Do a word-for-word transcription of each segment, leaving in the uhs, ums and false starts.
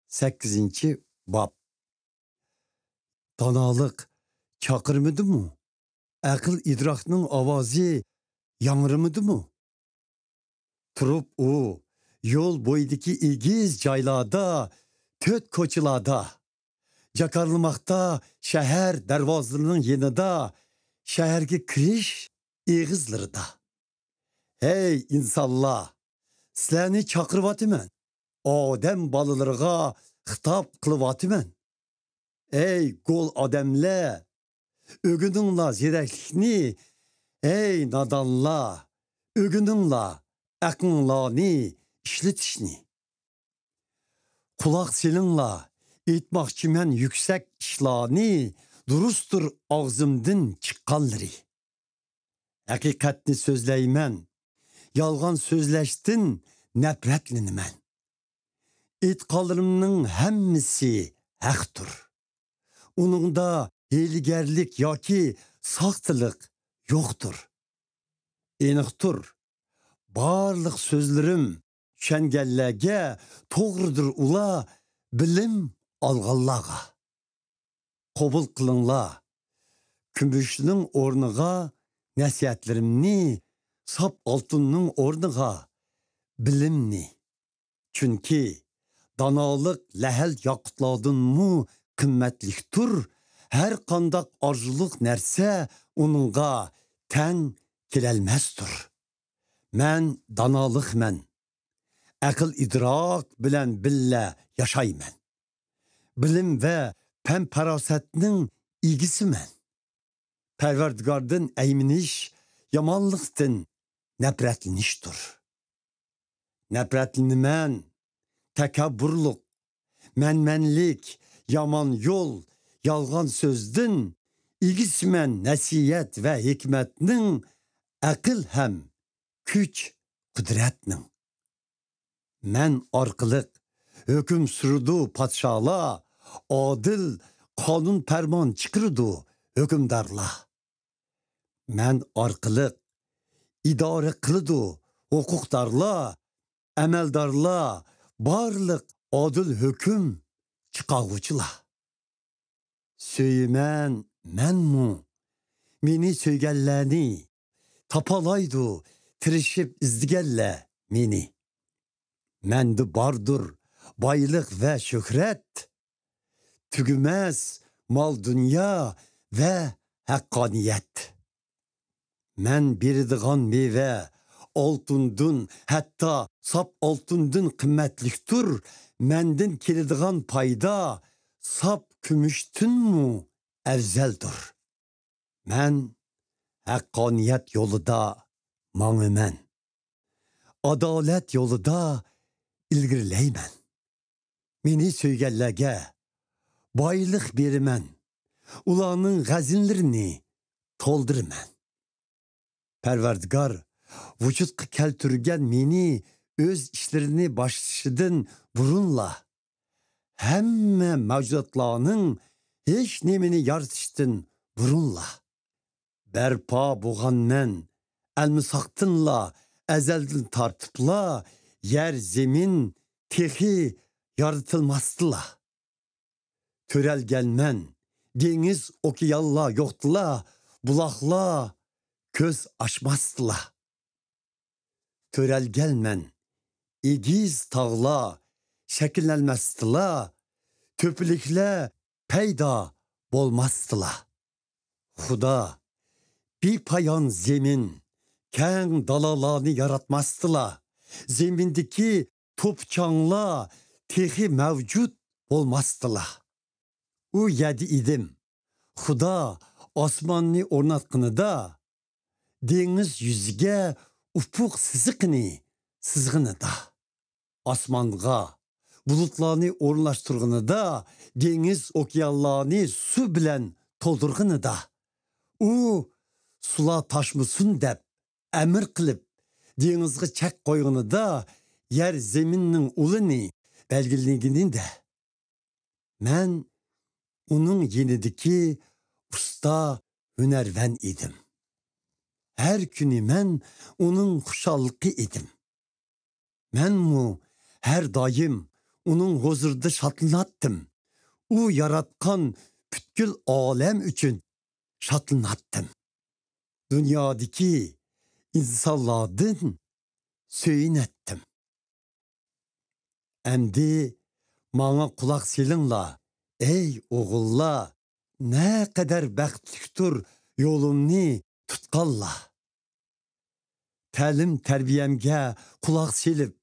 سەككىزىنچى باب. دانالىق چاقىرمىدىمۇ؟ ئەقىل-ئىدراكنىڭ ئاۋازى ياڭرىمىدىمۇ؟ تۇرۇپ ئۇ يول بويىدىكى ئېگىز جايلاردا، تۆت كوچىلاردا، جاكارلىماقتا شەھەر دەرۋازىلىرىنىڭ يېنىدا، شەھەرگە كىرىش ئېغىزلىرىدا. ھەي ئىنسانلار، سىلەرنى چاقىرىۋاتىمەن، ئادەم بالىلىرىغا خىتاب قىلىۋاتىمەن. ئەي گول ئادەملەر، ئۆگىنىڭلار زېرەكلىكنى، ئەي نادانلار، ئۆگىنىڭلار ئەقلىڭلارنى ئىشلىتىشنى. قۇلاق سېلىڭلار، ئېيتماقچىمەن يۈكسەك ئىشلارنى، دۇرۇستۇر ئاغزىمدىن چىققانلىرى. ھەقىقەتنى سۆزلەيمەن، يالغان سۆزلەشتىن نەپرەتلىنىمەن. ئېيتقانلىرىمنىڭ ھەممىسى ھەقتۇر. ئۇنىڭدا ھىيلىگەرلىك ياكى ساختىلىق يوقتۇر. ئېنىقتۇر، بارلىق سۆزلىرىم چۈشەنگەنلەرگە توغرىدۇر ئۇلار، بىلىم ئالغانلارغا. قوبۇل قىلىڭلار كۈمۈشنىڭ ئورنىغا نەسىھەتلىرىمنى، ساپ ئالتۇننىڭ ئورنىغا بىلىمنى. چۈنكى دانالىق لەھەل ياقۇتلاردىنمۇ قىممەتلىكتۇر، ھەر قانداق ئارزۇلۇق نەرسە ئۇنىڭغا تەڭ كېلەلمەستۇر. مەن دانالىقمەن، ئەقىل-ئىدراك بىلەن بىللە ياشايمەن. بىلىم ۋە پەم-پاراسەتنىڭ ئىگىسىمەن. پەرۋەردىگاردىن ئەيمىنىش يامانلىقتىن نەپرەتلىنىشتۇر. نەپرەتلىنىمەن تەكەببۇرلۇق، مەنمەنلىك، يامان يول، يالغان سۆزدىن. ئىگىسىمەن نەسىھەت ۋە ھېكمەتنىڭ، ئەقىل ھەم كۈچ-قۇدرەتنىڭ. مەن ئارقىلىق ھۆكۈم سۈرىدۇ پادىشاھلار، ئادىل قانۇن پەرمان چىقىرىدۇ ھۆكۈمدارلار. مەن ئارقىلىق ئىدارە قىلىدۇ ھوقۇقدارلار، ئەمەلدارلار، بارلىق ئادىل ھۆكۈم چىقارغۇچىلار. سۆيىمەن مەنمۇ مېنى سۆيگەنلەرنى، تاپالايدۇ تىرىشىپ ئىزدىگەنلەر مېنى. مەندە باردۇر بايلىق ۋە شۆھرەت، تۈگىمەس مال-دۇنيا ۋە ھەققانىيەت. مەن بېرىدىغان مېۋە ئالتۇندىن، ھەتتا ساپ ئالتۇندىن قىممەتلىكتۇر. مەندىن كېلىدىغان پايدا ساپ كۈمۈشتىنمۇ ئەۋزەلدۇر. مەن ھەققانىيەت يولىدا ماڭىمەن. ئادالەت يولىدا ئىلگىرىلەيمەن. مېنى سۆيگەنلەرگە بايلىق بېرىمەن. ئۇلارنىڭ غەزىنىلىرىنى تولدۇرىمەن. پەرۋەردىگار ۋۇجۇدقا كەلتۈرگەن مېنى ئۆز ئىشلىرىنى باشلىشىدىن بۇرۇنلا، ھەممە مەۋجۇداتلارنىڭ ھېچ نېمىنى يارىتىشتىن بۇرۇنلا بەرپا بولغانمەن. ئەلمىساقتىنلا، ئەزەلدىن تارتىپلا يەر زېمىن تېخى يارىتىلماستىلا. تۆرەلگەنمەن، دېڭىز ئوكيانلار يوقتىلا، بۇلاقلار كۆز ئاچماستىلا. تۆرەلگەنمەن، ئېگىز تاغلار شەكىللەنمەستىلا، تۆپىلىكلەر پەيدا بولماستىلا. خۇدا بىپايان زېمىن، كەڭ دالالارنى ياراتماستىلا، زېمىندىكى توپا-چاڭلار تېخى مەۋجۇت بولماستىلا. ئۇ يەردە ئىدىم. خۇدا ئاسماننى ئورناتقىنىدا، دېڭىز يۈزىگە ئۇپۇق سىزىقىنى سىزغىنىدا، ئاسمانغا بۇلۇتلارنى ئورۇنلاشتۇرغىنىدا، دېڭىز ئوكيانلارنى سۇ بىلەن تولدۇرغىنىدا، ئۇ سۇلار تاشمىسۇن دەپ ئەمىر قىلىپ، دېڭىزغا چەك قويغىنىدا، يەر زېمىننىڭ ئۇلىنى بەلگىلىگىنىدە، مەن ئۇنىڭ يېنىدىكى ئۇستا ھۈنەرۋەن ئىدىم. ھەر كۈنى مەن ئۇنىڭ خۇشاللىقى ئىدىم. مەنمۇ ھەر دائىم ئۇنىڭ ھۇزۇرىدا شادلىناتتىم. ئۇ ياراتقان پۈتكۈل ئالەم ئۈچۈن شادلىناتتىم. دۇنيادىكى ئىنسانلاردىن سۆيۈنەتتىم. ئەمدى ماڭا قۇلاق سېلىڭلار، ئەي ئوغۇللار، نەقەدەر بەختلىكتۇر يولۇمنى تۇتقانلار. تەلىم-تەربىيەمگە قۇلاق سېلىپ،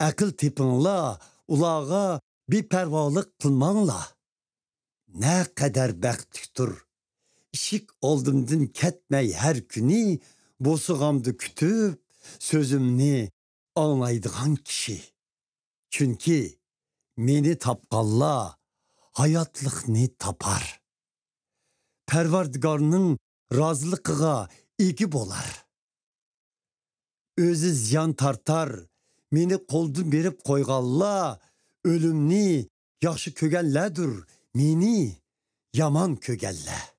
ئەقىل تېپىڭلار، ئۇلارغا بىپەرۋالىق قىلماڭلار. نەقەدەر بەختلىكتۇر ئىشىك ئالدىمدىن كەتمەي ھەر كۈنى بوسۇغامدا كۈتۈپ سۆزۈمنى ئاڭلايدىغان كىشى. چۈنكى مېنى تاپقانلار ھاياتلىقنى تاپار. پەرۋەردىگارنىڭ رازىلىقىغا ئىگە بولار. ئۆزى زىيان تارتار، مېنى قولدىن بېرىپ قويغانلار ئۆلۈمنى ياخشى كۆرگەنلەردۇر، مېنى يامان كۆرگەنلەر.